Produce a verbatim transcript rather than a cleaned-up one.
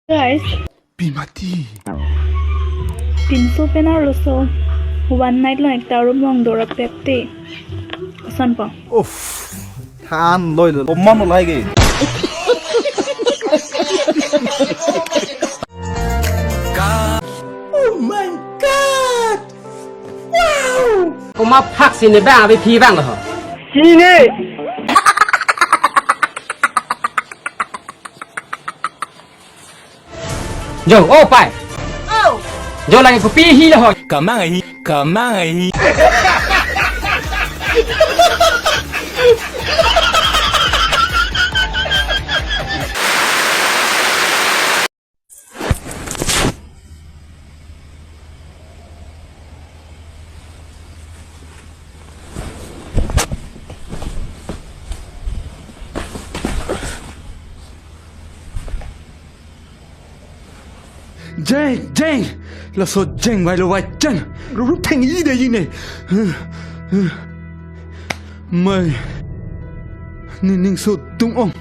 Guys, Pi mati? Pinso pen arloso one night long ekta room long dorapet te. Koson po? Uff, than loi lo. Oman lo lagi. Oh my God! Wow! Komat phak si ne bang abi phi bang lo ho. Sini. Jo, oh, pai. Oh. Jo, lagi kopi hi lo ho. Kamang hi, kamang hi. Jeng, jeng. Laso jeng vai lo vai chen. Ru ru theng yi de yi ne. Mai. Ni ning so tung ong.